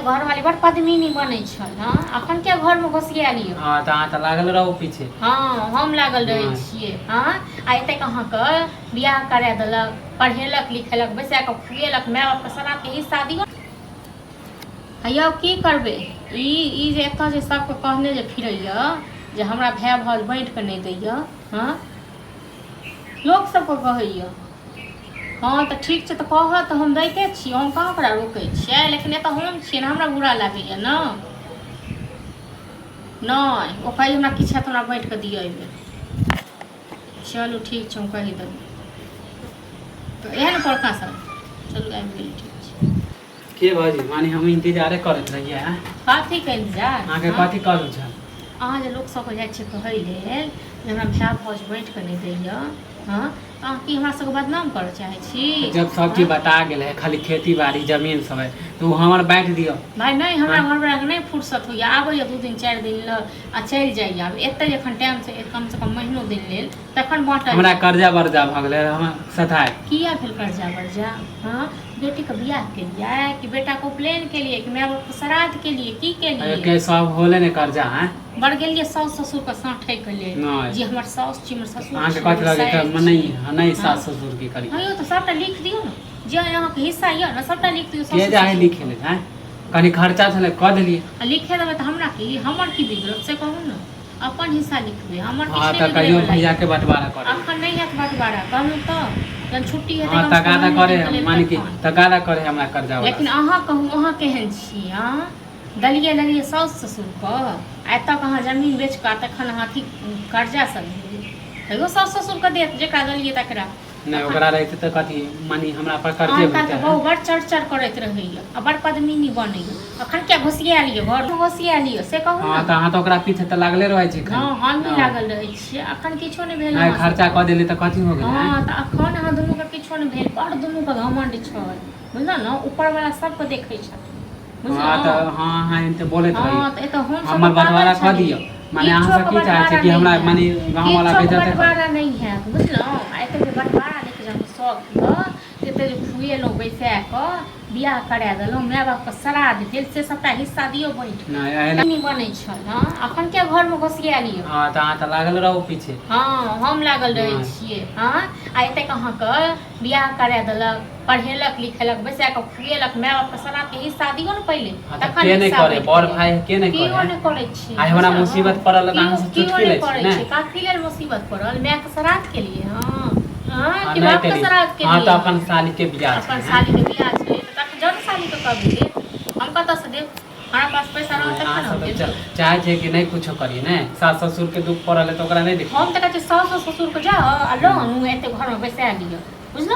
तऽ घरवाली बड़ पद्मिनी बनै छल। हँ, अखन किया घरमे घोसिया लियौ? हँ, तऽ अहाँ तऽ लागल रहू पीछे। हँ, हम लागल रहै हँ। छियै। हँ, आ एतेक अहाँके बियाह करा देलक, पढ़ेलक लिखेलक, बैसा कऽ खुएलक, माय बापके श्राद्धके हिस्सा दियौ। यौ, की करबै, ई ई जे एतऽ जे सबके कहने जे फिरैया जे हमरा भाय भाउज बाँटि कऽ नहि दैया। हँ, लोक सबके कहैया। हँ, तऽ ठीक छै, तऽ कहत तऽ हम दैते छी, हम कहाँ ओकरा रोकै छियै, लेकिन एतऽ हम छियै ने, हमरा बुरा लागैया ने। नहि, ओ कहै हमरा किछु हैत, हमरा बाँटि कऽ दिअ एहिबेर। चलू, ठीक छै, हम कहि देबै। तऽ इएह ने पड़का सब। चलू, आबि गेली, ठीक छै। के भौजी, माने हम इंतजारे करैत रहियै हैं। कथीके इंतजार? अहाँके हँ? कथी कहलहुँ छल? अहाँ जे लोक सबके जाइ छियै कहै लेल जे हमरा भाय भाउज बाँटि कऽ नहि दैया, हँ, तऽ अहाँ की हमरा सबके बदनाम करऽ चाहै छी? जब सब चीज हँ? बता गेल है, खाली खेती बाड़ी जमीन सब है, तऽ ओ हमर बाँटि दियौ। भाय, नहि, हमरा हँ? घरवलाके नहि फुर्सत होइया। आबैया 2 दिन 4 दिन लए आ चलि जाइया। आब एतै जखन टाइम से कमसँ कम महीनो दिन लेल, तखन बाँटल हमरा जायत। कर्जा वर्जा भऽ गेलै, हमरा सधाय। किया भेल कर्जा वर्जा? हँ, बेटीके बियाह केलियै कि बेटाके उपनयन केलियै कि माय बापके श्राद्ध केलियै, की केलियै? के सब होले ने कर्जा है। बड़ गेलियै साउस ससुरके साँठैके लेल। नहि। जे हमर साउस छी, हमर ससुर अहाँके छी, कथी हमर लगे सारि तऽ छी। नहि नहि, हँ। सास ससुर की करी? हँ यौ, तऽ सभटा लिख दियौ ने, जे अहाँके हिस्सा यऽ ने, सभटा लिख दियौ के साउस जाहे ससुरके। लिखे ले हैं, कनि खर्चा छलै, कऽ देलियै। आ लिखे देबै तऽ हमरा की, हमर की बिगड़त से कहू ने। अपन हिस्सा लिखबै, हमर हँ, किछु नहि तऽ बिगड़ै कहियो वला भैया यऽ। के बंटवारा करे। अखन नहि हैत बँटवारा, कहलहुँ तऽ जहन छुट्टी हेतै हँ, कमसँ कम तगादा महीनो करे दिनके लेल माने कि तखन। तगादा करे हमरा कर्जा वाला लेकिन से। अहाँ कहू, अहाँ केहन छी? अहाँ देलियै लेलियै साउस ससुरके आ एतऽ अहाँ जमीन बेच कऽ आ तखन अहाँ अथी कर्जा सब भेलै। तैयो साउस ससुरके देत जकरा देलियै तकरा। नहि, तखन ओकरा रहिते तऽ कथी माने हमरा पर कर्जे आइ काल्हिके होइते। बहु बड़ चढ़ चढ़ करैत रहैया आ बड़ पद्मिनी बनैया। अखन किया घोसिया लिअ, घरमे घोसिया लिअ, से कहू हँ ने। तऽ अहाँ तऽ ओकरा पीछे तऽ लागले रहै छी हँ, खाली। हम नहि नहि लागल रहै छियै, अखन किछो नहि भेल नहि अहाँ खर्चा सबके। कऽ देली तऽ कथी हो गेलै? हँ, तऽ अखन अहाँ दुनूके किछो नहि भेल, बड़ दुनूके घमण्ड छल, बुझलहुँ ने? ऊपरवला सबके देखै छथिन, हँ, बुझलहुँ? तऽ हँ, अहाँ एनते बोलैत रहियै। हँ, तऽ एतऽ हमसभ हमर तऽ पागल बंटवारा कऽ छलियै। दियौ। माने अहाँ सब किछोके की चाहै छियै बँटवारा कि नहि हमरा हैत, माने गाँव वाला किछोके बेइज्जते करे? बँटवारा नहि हैत, बुझलहुँ? आ एतेक जे बँटवारा नहि जे हम शौक यऽ, एतेक जे खुएलहुँ बैसा कऽ, बियाह करा देलहुँ, माय बापके श्राद्ध भेल, से सभटा हिस्सा दियौ बाँटि कऽ। नहि, एहन नहि बनै छल। हँ, अखन किया घरमे घोसिया लियौ? हँ, तऽ अहाँ तऽ लागल रहू पीछे। हँ, हम लागल रहै हँ। छियै। हँ, आ एतेक अहाँके बियाह करा देलक, पढ़ेलक लिखेलक, बैसा कऽ खुएलक, माय बापके श्राद्धके हिस्सा दियौ ने पहिले। हँ, तऽ तखन के नहि हिस्सा करे? बाँटि बड़ कऽ भाय लेब। के नहि केओ करे? नहि करै छै, आइ हमरा बुझलहुँ? मुसीबत पड़ल तऽ केओ अहाँ से केओ चुटकी नहि लै छी करै ने? छै। कथी लेल मुसीबत पड़ल? मायके श्राद्ध केलियै? हँ हँ, हँ, कि नहि बापके केलियै। श्राद्ध हँ, केलियै? तऽ अपन सालीके बियाह अपन छलै। सालीके बियाह छलै तऽ तखन जन सालीके कभी देब। हम कतऽसँ देब? हमरा पास पैसा रहत अहाँ तखन सब हम तऽ देब। चाहै छियै कि नहि कुछो करियै ने, सास ससुरके दुःख पड़ल है तऽ ओकरा नहि देखियै? हम तऽ कहै छियै साउस ससुरके जाउ आ लऽ आनू, एते घरमे बैसा लिअ, बुझलहुँ?